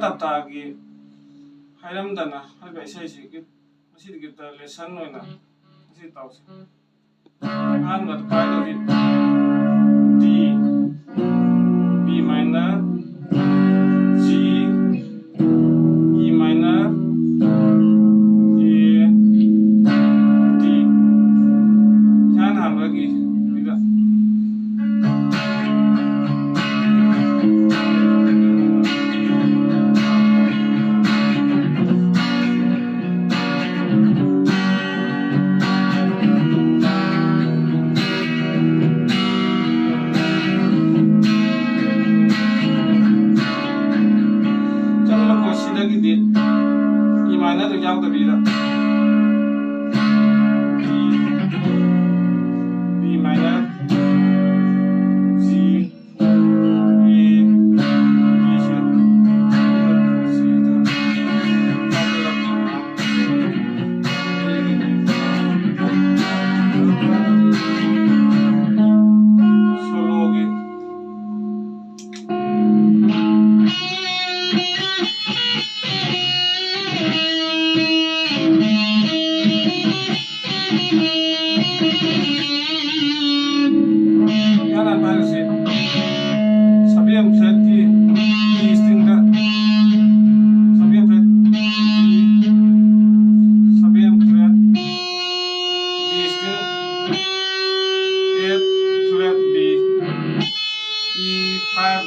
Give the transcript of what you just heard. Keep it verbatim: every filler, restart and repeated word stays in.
ꯍꯞꯇꯥꯒꯤ ꯍꯥꯏꯔꯝꯗꯅ ꯍꯥꯏꯕ ꯏꯁꯩꯁꯤ ꯉꯁꯤꯗꯤ guitar lesson ꯑꯣꯏꯅ ꯉꯁꯤ ꯇꯧꯁꯤ꯫ ꯑꯍꯥꯟꯕꯗ ꯄꯥꯏꯗꯣꯏꯁꯤ D, B minor, G, E minor, A, D꯫ ꯏꯍꯥꯟ ꯍꯥꯟꯕꯒꯤ ꯁꯤꯗ ꯆꯠꯂꯒ ꯁꯤꯗꯒꯤꯗꯤ E minor ꯗꯨ ꯌꯥꯎꯗꯕꯤꯗ D, B minor, G, E, D ꯁꯤꯗ꯫ Solo ꯒꯤ ꯏꯍꯥꯟ ꯍꯥꯟꯕ ꯍꯥꯏꯔꯤꯁꯤ seven flat ꯀꯤ D string ꯗ, seven flat D, seven flat D string, eight flat B, E five